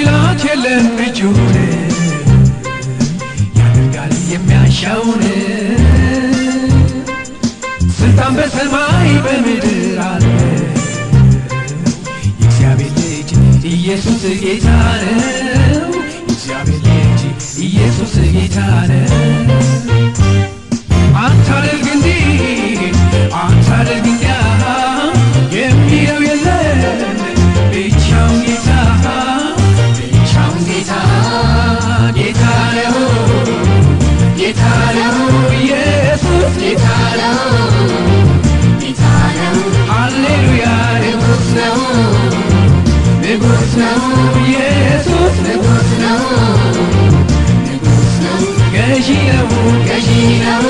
የሚላት የለም እጁን ያደርጋል የሚያሻውን ስልጣን በሰማይ በምድር አለ የእግዚአብሔር ልጅ ኢየሱስ ጌታ ነው የእግዚአብሔር ልጅ ኢየሱስ ጌታ ነው አታድርግ እንዲህ አታድርግ እንዲያ የሚለው የለም ብቻውን ጌታ ብቻውን ጌታ ጌታ ነው ጌታ ነው ኢየሱስ ጌታ ነው ጌታ ነው ሃሌሉያ ንጉሥ ነው ንጉሥ ነው ኢየሱስ ንጉሥ ነው ንጉሥ ነው ገዢ ነው ገዢ ነው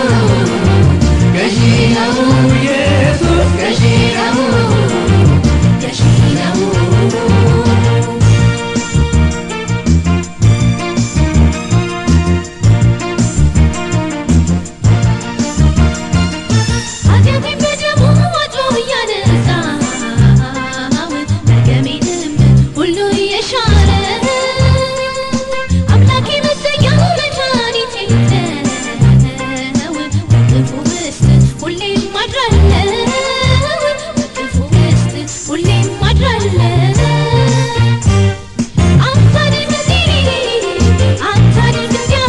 ገዢ ነው ኢየሱስ ገዢ ነው ገዢ ነው ኃጢአቴን በደሙ አጥቦ እያነጻው መርገሜንም ሁሉ እየሻረ አምላኬ መጠጊያ መድኃኒቴ ነው። በክፉ ውስጥ ሁሌም አድራለሁ በክፉ ውስጥ ሁሌም አድራለሁ። አታድርግ እንዲህ አታድርግ እንዲያ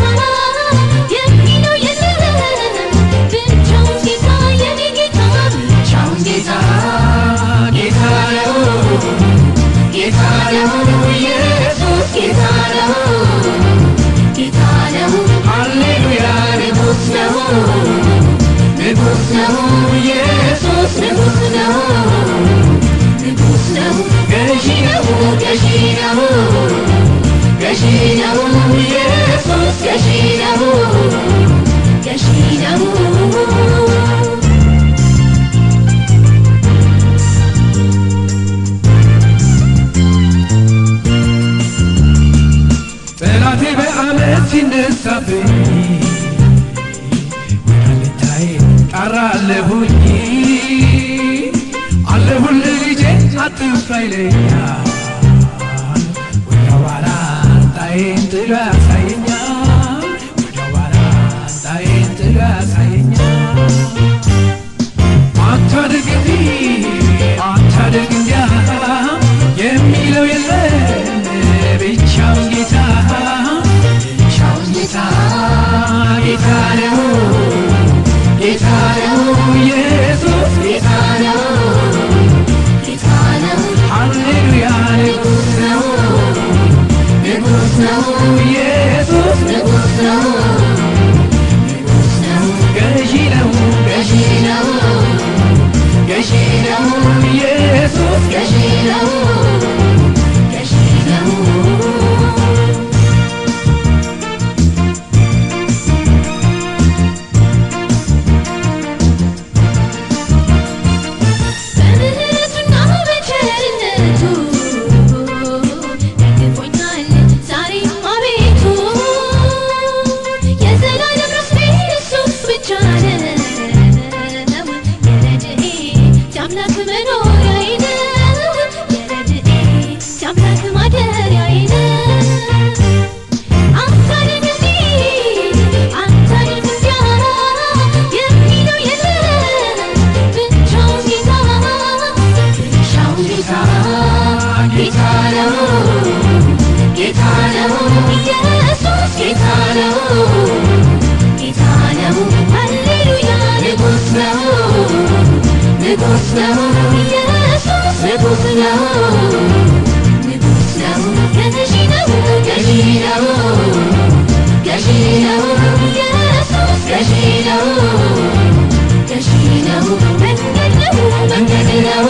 የሚለው የለም ብቻውን ጌታ የኔ ጌታ ብቻውን ጌታ ጌታ ነው ጌታ ነው ኢየሱስ ጌታ ነው ጌታ ነው ሃሌሉያ ንጉሥ ነው ንጉሥ ነው ኢየሱስ ንጉሥ ነው ንጉሥ ነው ገዢ ነው ገዢ ነው ገዢ ነው ኢየሱስ ገዢ ነው ገዢ ነው። ጠላቴ በአመት ሲነሳብኝ ወዳለታዬ ጣራለሁኝ አለሁልህ ልጄ አትፍራ ይለኛል ወዲያው ባላንጣዬን ጥሎ ያሳየኛል ወዲያው ባላንጣዬን ጥሎ ያሳየኛል አታድርግ እንዲህ አታድርግ እንዲያ የሚለው የለም ብቻውን ጌታ ብቻውን ጌታ ጌታ ነው ጌታ ነው ኢየሱስ ጌታ ነው ጌታ ነው ሃሌሉያ ንጉሥ ነው ንጉሥ ነው ኢየሱስ ንጉሥ ነው ንጉሥ ነው ገዢ ነው ገዢ ነው ገዢ ነው ኢየሱስ ገዢ ነው ገዢ ነው በምህረቱና በቸርነቱ ደግፎኛል ዛሬም አቤቱ የዘላለም ርስቴ እሱ ብቻ ነው የረድኤት አምላክ መኖሪያዬ ነው የረድኤት አምላክ ማደሪያዬ ነው። አታድርግ እንዲህ አታድርግ እንዲያ የሚለው የለም ብቻውን ጌታ ብቻውን ጌታ ጌታ ነው ጌታ ነው ኢየሱስ ጌታ ነው ጌታ ነው ሃሌሉያ ንጉሥ ነው ንጉሥ ነው ኢየሱስ ንጉሥ ነው ንጉሥ ነው ገዢ ነው ገዢ ነው ገዢ ነው ኢየሱስ ገዢ ነው ገዢ ነው መንገድ ነው መንገድ ነው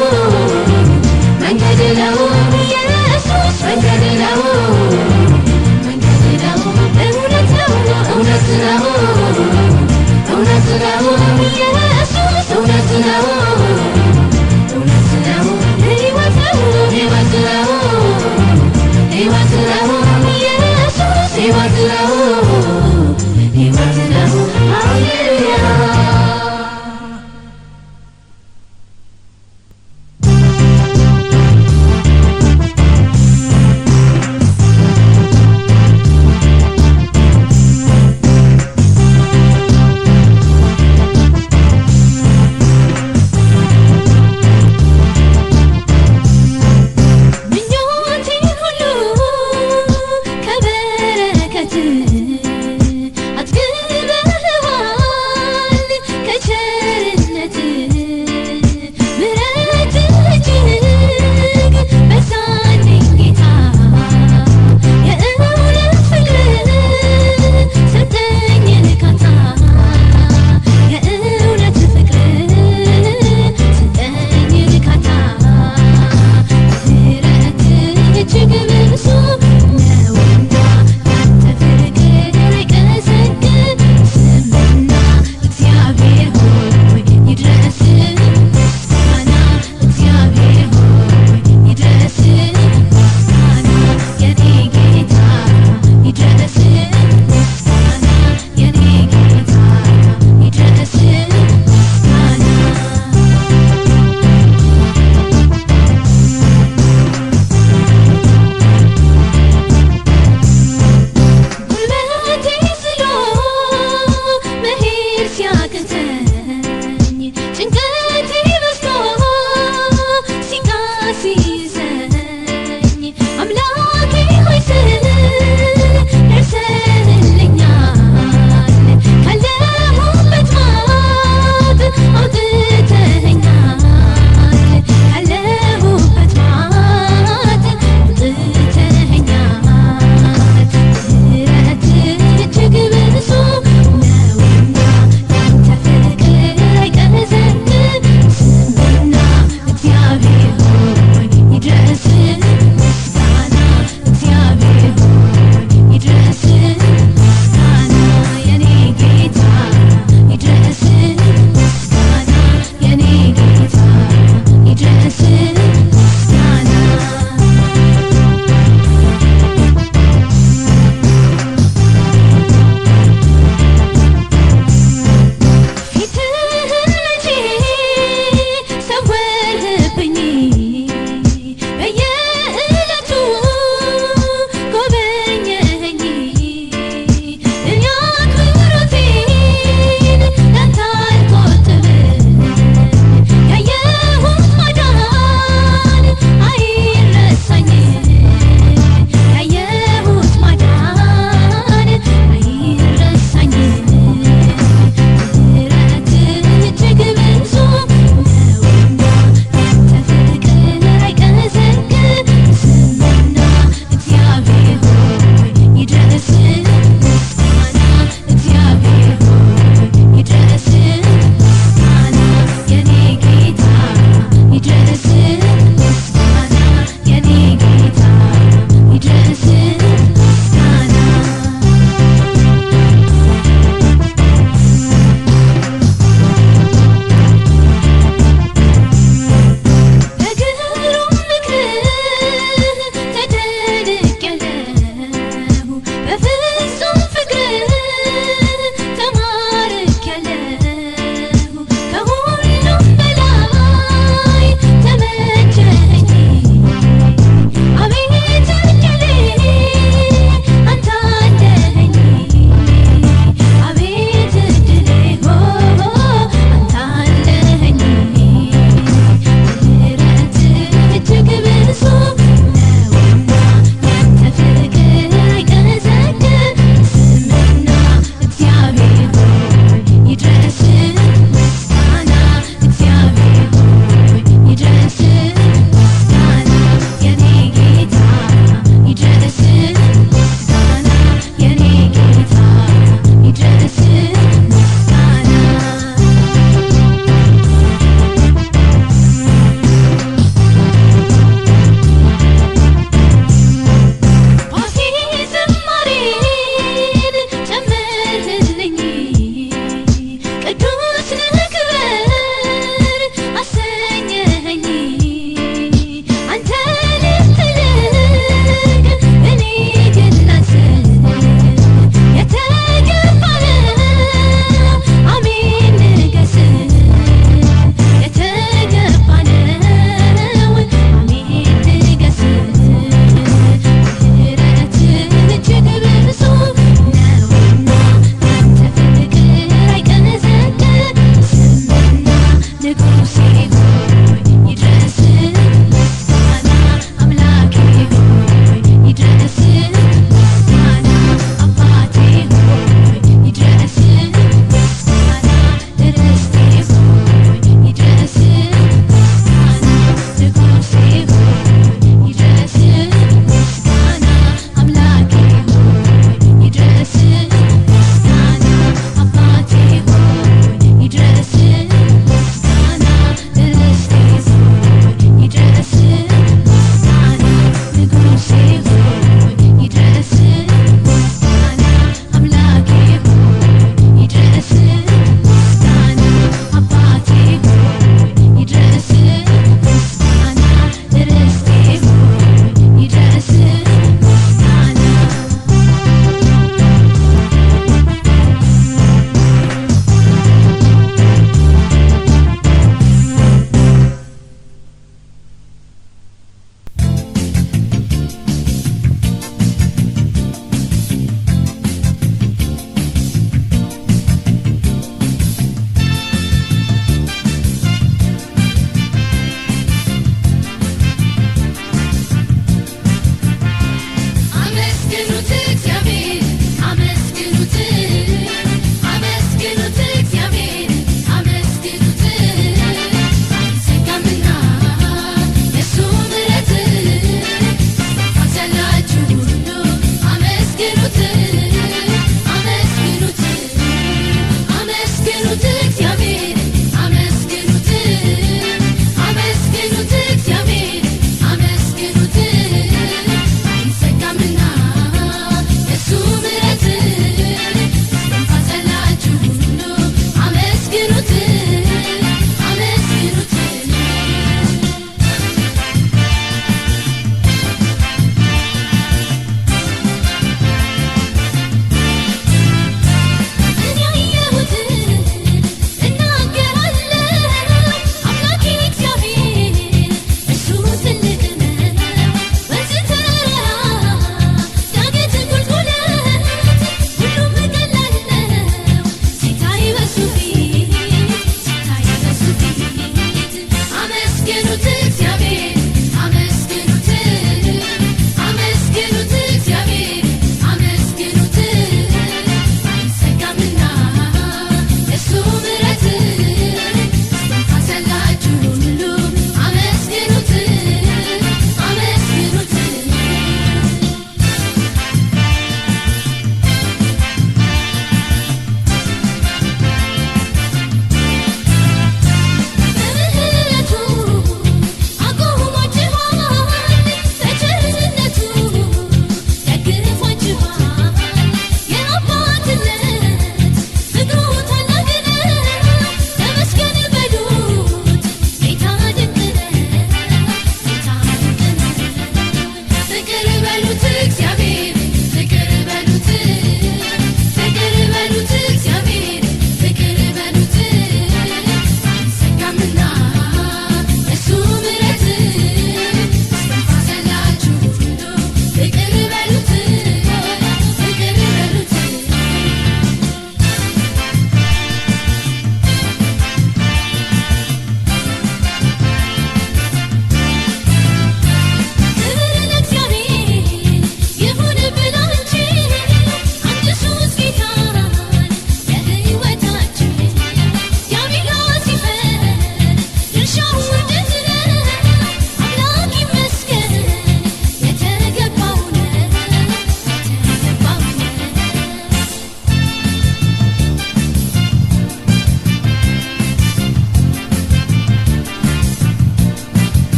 መንገድ ነው ኢየሱስ መንገድ ነው መንገድ ነው እውነት ነው እውነት ነው እውነት ነው ኢየሱስ እውነት ነው እውነት ነው ሕይወት ነው ሕይወት ነው ሕይወት ነው ኢየሱስ ሕይወት ነው ሕይወት ነው ሃሌሉያ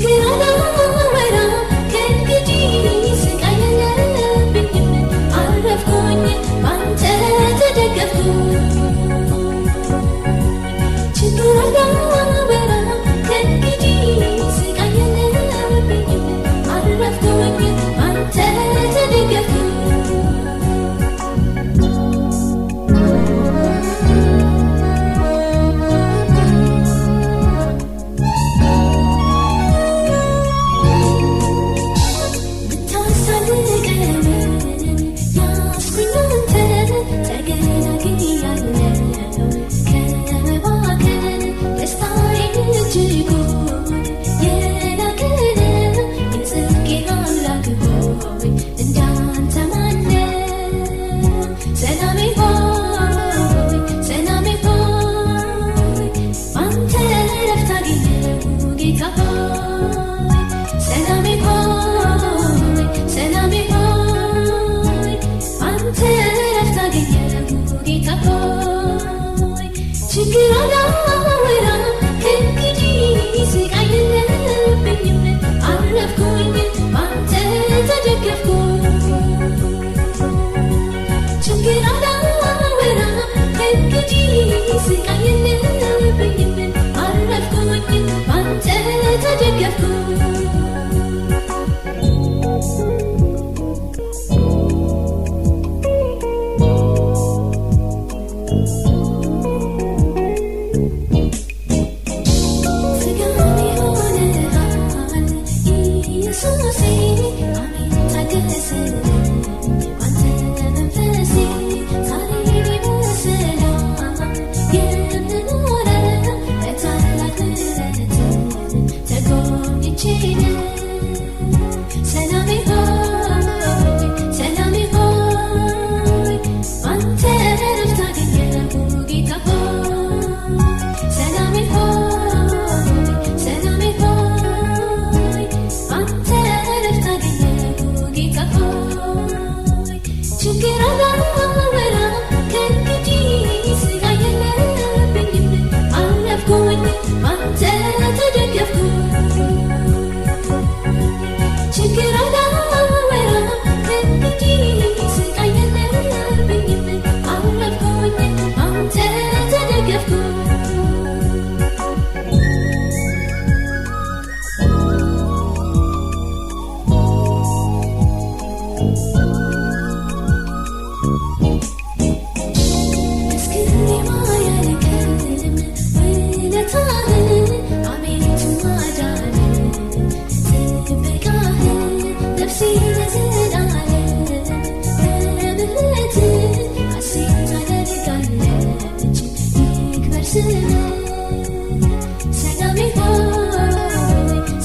ችግር አላወራም ከእንግዲህ ስቃይ የለብኝም አረፍኩኝ ባንተ ተደገፍኩኝ። ችግር አላወራም ከእንግዲህ ስቃይ የለብኝም አረፍኩኝ ባንተ ተደገፍኩኝ። ሰላሜ ሆይ ሰላሜ ሆይ ባንተ እረፍት አገኘሁ ጌታ ሆይ። ችግር አላወራም ከእንግዲህ ስቃይ የለብኝም አረፍኩኝ ባንተ ተደገፍኩኝ። ችግር አላወራም ከእንግዲህ ስቃይ የለብኝም አረፍኩኝ ባንተ ተደገፍኩኝ። ስጋን ይሆንሃል ኢየሱሴ አሜን ታገስልኝ ባንተ መንፈሴ ዛሬ በሰላም የምኖረው በታላቅ ምሕረት ተጎብኝቼ ነው። ሰላሜ ሆይ ሰላሜ ሆይ ባንተ እረፍት አገኘሁ ጌታ ሆይ። ሰላሜ ሆይ ሰላሜ ሆይ ባንተ እረፍት አገኘሁ ጌታ ሆይ። ችግር አላወራም ከእንግዲህ ስቃይ የለብኝም አረፍኩኝ ባንተ ተደገፍኩኝ። ችግር አላወራም ከእንግዲህ ስቃይ የለብኝም አረፍኩኝ ባንተ ተደገፍኩኝ። መስክሬ ማያልቅም ውለታህን አቤቱ ማዳንህ ጥበቃህ ነፍሴ ለዘላለም በምህረትህ ሐሴት ታደርጋለች ይክበር ስምህ። ሰላሜ ሆይ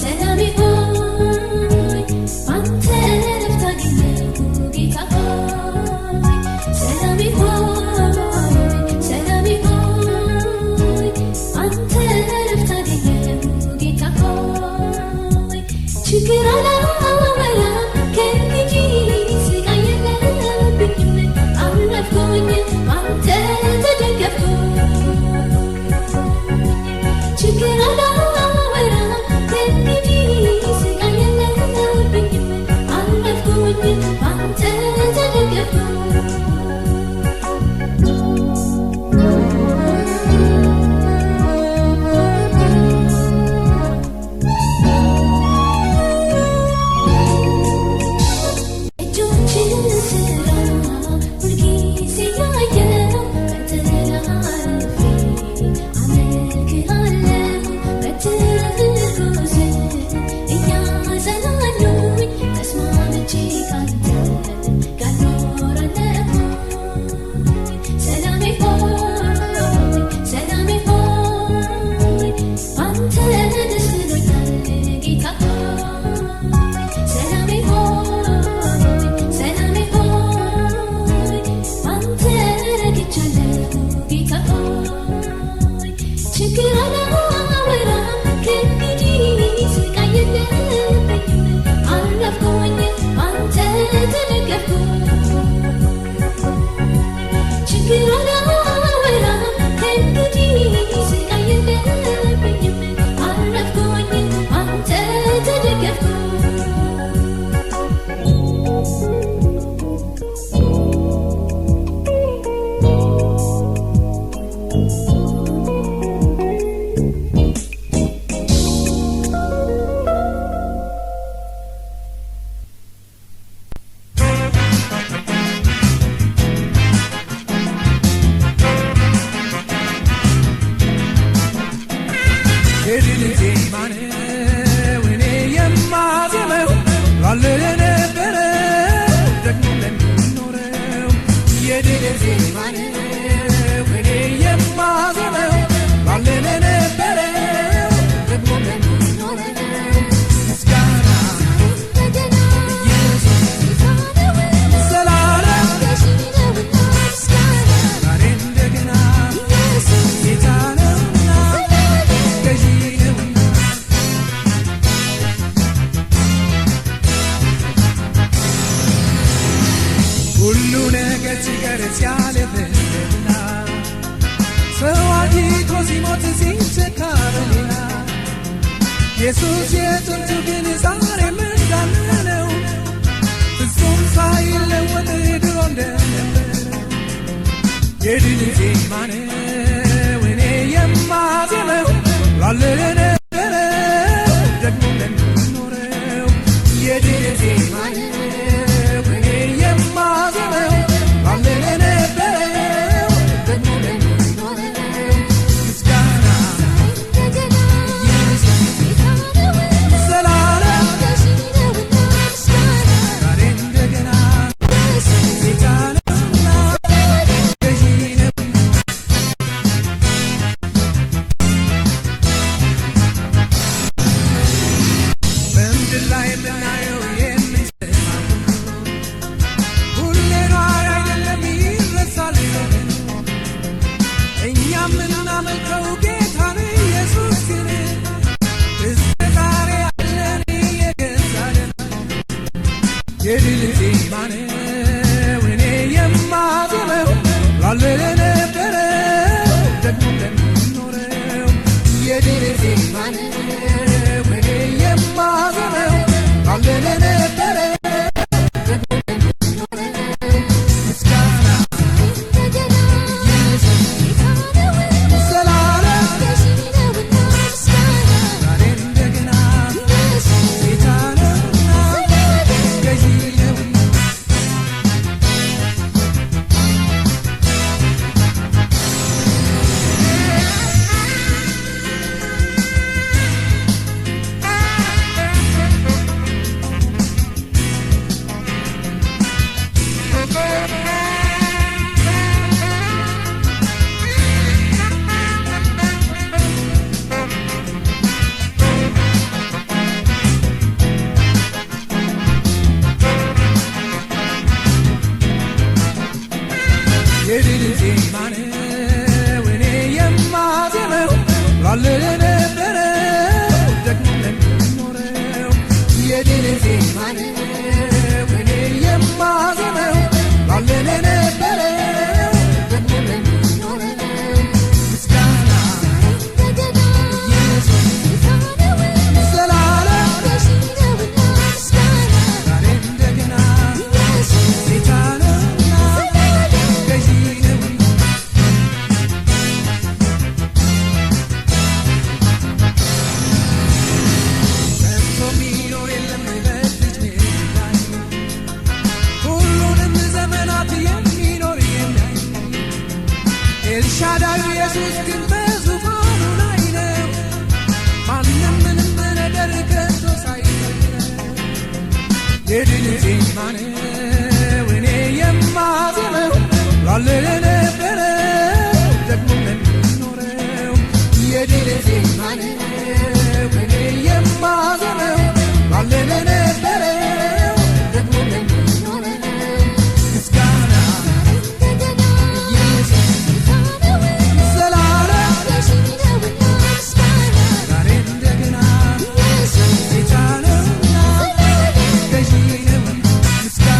ሰላሜ ሆይ ባንተ እረፍት አገኘሁ ጌታ ሆይ። ሰላሜ ሆይ ሰላሜ ሆይ ባንተ እረፍት አገኘሁ ጌታ ሆይ። ችግር አላወራም ከእንግዲህ ስቃይ የለብኝም አረፍኩኝ ባንተ ተደገፍኩኝ። ችግር አላወራም ከእንግዲህ ስቃይ የለብኝም አረፍኩኝ ባንተ ተደገፍኩኝ። ተደገፍኩኝ። የድል ዜማ ነው እኔ የማዜመው ላለ ለነበረው ደግሞ ለሚኖረው። የድል ዜማ ነው እኔ የማዜመው ላለ ለነበረው ደግሞ ለሚኖረው። ምስጋና እንደገና ኢየሱስ ጌታ ነው፣ ዘላለም ገዢ ነውና ምስጋና ዛሬ እንደገና ኢየሱስ ጌታ ነውና ዘላለም ገዢ ነውና። ሁሉ ነገር ሲቀር ሲያልፍና ሰው አጊጦ ሲሞት ሲተካ በሌላ፣ ኢየሱስ የጥንቱ ግን ዛሬም እንዳለ ነው፣ ፍጹም ሳይለወጥ ድሮ እንደነበረ። የድል ዜማ ነው እኔ የማዜመው ላለ ለነበረው ደግሞ ለሚኖረው። የድል ዜማ ነው እኔ የማዜመው ላለ ለነበረው ደግሞ ለሚኖረው። ምስጋና እንደገና ኢየሱስ ጌታ ነው፣ ዘላለም ገዢ ነውና ምስጋና ዛሬ እንደገና ኢየሱስ ጌታ ነውና ዘላለም ገዢ ነውና። በምድር ላይ የምናየው የምንሰማው ሁሌ ኗሪ አይደለም፣ ይረሳል። እኛ የምናመልከው ጌታን ኢየሱስ ግን እስከ ዛሬ አለን እየገዛልን። የድል ዜማ ነው እኔ የማዜመው ላለ ለነበረው ደግሞ ለሚኖረው። የድል ዜማ ነው እኔ የማዜመው ላለ ለነበረው ደግሞ ለሚኖረው። ምስጋና እንደገና ኢየሱስ ጌታ ነው፣ ዘላለም ገዢ ነውና ምስጋና ዛሬ እንደገና ኢየሱስ ጌታ ነውና ዘላለም ገዢ ነውና። የድል ዜማ ነው እኔ የማዜመው ላለ ለነበረው ደግሞ ለሚኖረው። የድል ዜማ ነው እኔ የማዜመው ላለ ለነበረው ደግሞ ለሚኖረው። ምስጋና እንደገና ኢየሱስ ጌታ ነው፣ ዘላለም ገዢ ነውና ምስጋና ዛሬ እንደገና ኢየሱስ ጌታ ነውና ዘላለም ገዢ ነውና። ጸንቶ የሚኖር የለም በዚች ምድር ላይ፣ ሁሉንም ዘመናት የሚኖር የሚያይ። ኤልሻዳዩ ኢየሱስ ግን በዙፋኑ ላይ ነው፣ ማንም ምንም ነገር ከቶ ሳይቀይረው። የድል ዜማ ነው እኔ የማዜመው ላለ ለነበረው ደግሞ ለሚኖረው። የድል ዜማ ነው እኔ የማዜመው ላለ ለነበረው ደግሞ ለሚኖረው። ምስጋና እንደገና ኢየሱስ ጌታ ነው፣ ዘላለም ገዢ ነውና ምስጋና ዛሬ እንደገና ኢየሱስ ጌታ ነውና ዘላለም ገዢ ነውና። ምስጋና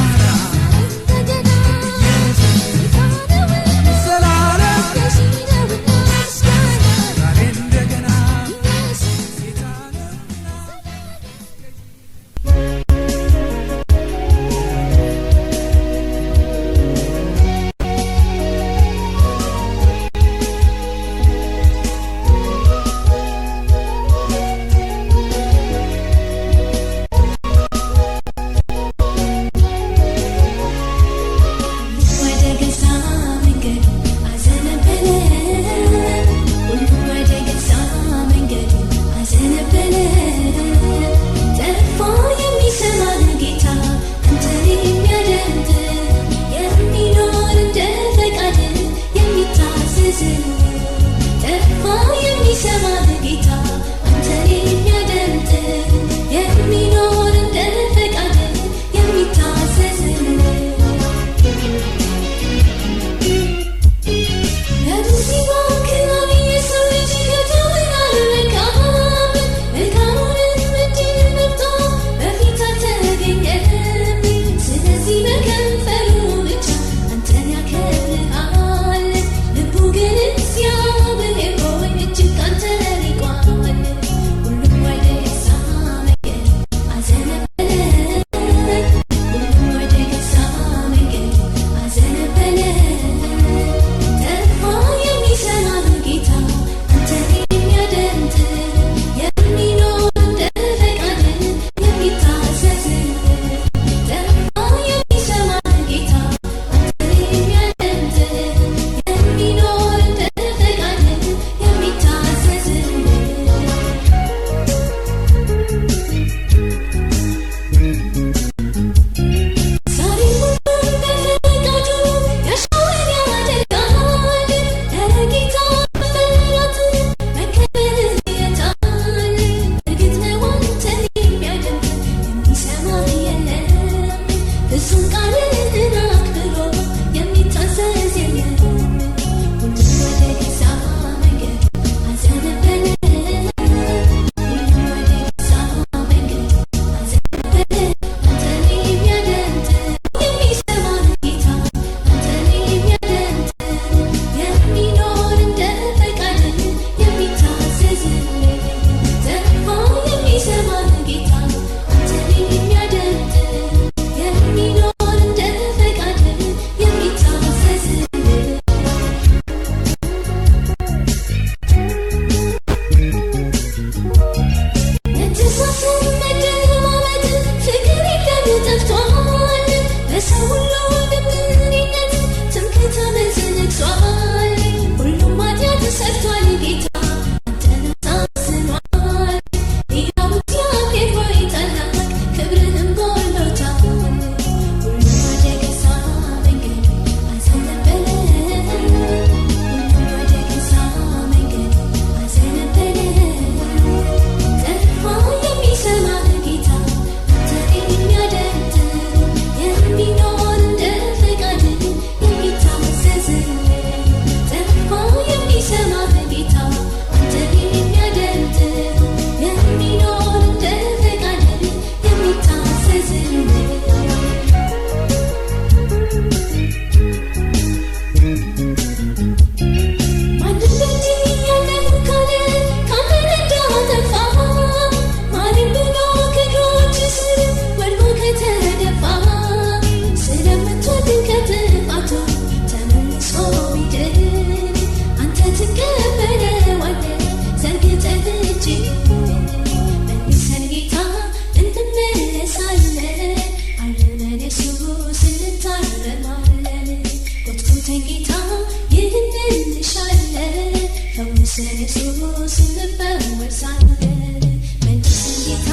ኢየሱስ እንፈወሳለን። መልሰን ጌታ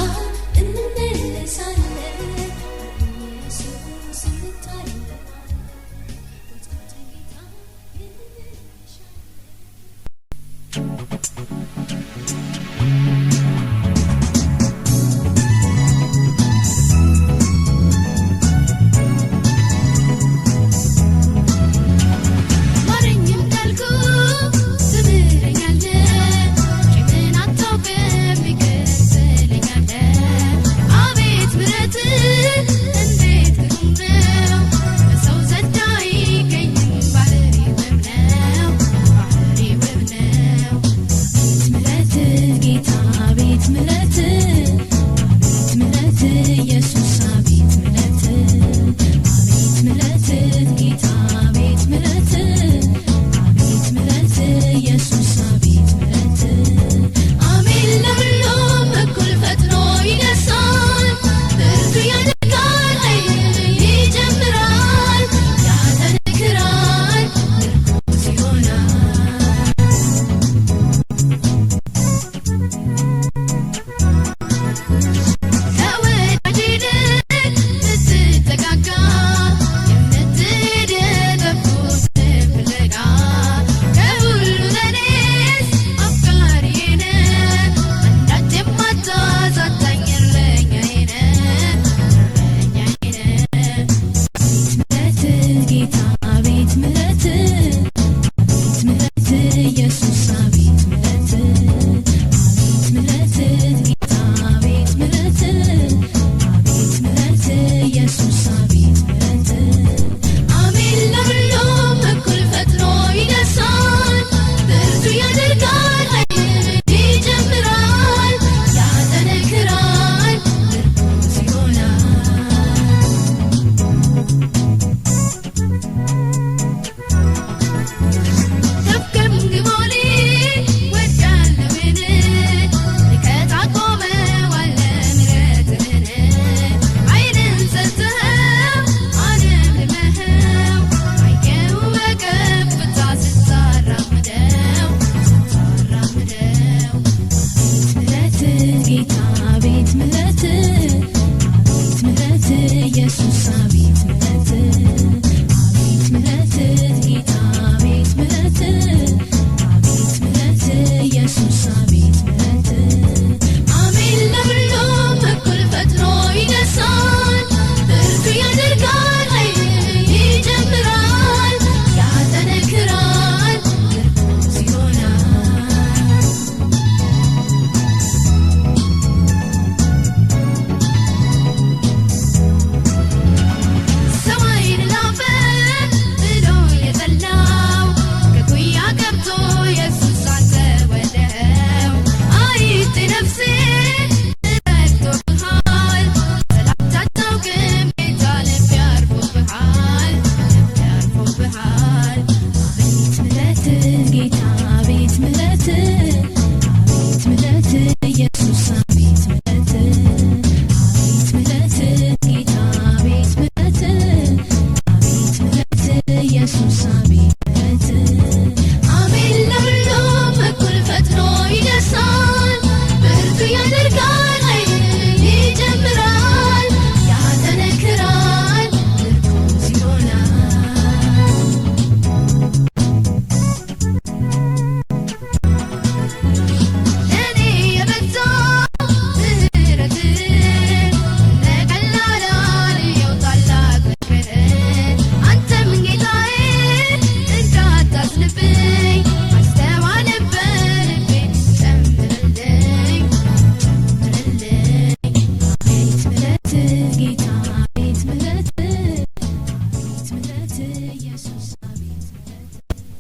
እንመለሳለን። ኢየሱስ እንታረማለን። ጎትጉተን ጌታ እንሻለን። ማረኝ እንዳልኩ ትምረኛለህ፣ ቂምን አታውቅም ይቅር ትለኛለህ። አቤት ምሕረትህ እንዴት ግሩም ነው! በሰው ዘንድ አይገኝም፣ ባህሪህ ውብ ነው፣ ባህሪህ ውብ ነው። አቤት ምሕረትህ ጌታ፣ አቤት ምሕረትህ፣ አቤት ምሕረትህ ኢየሱስ።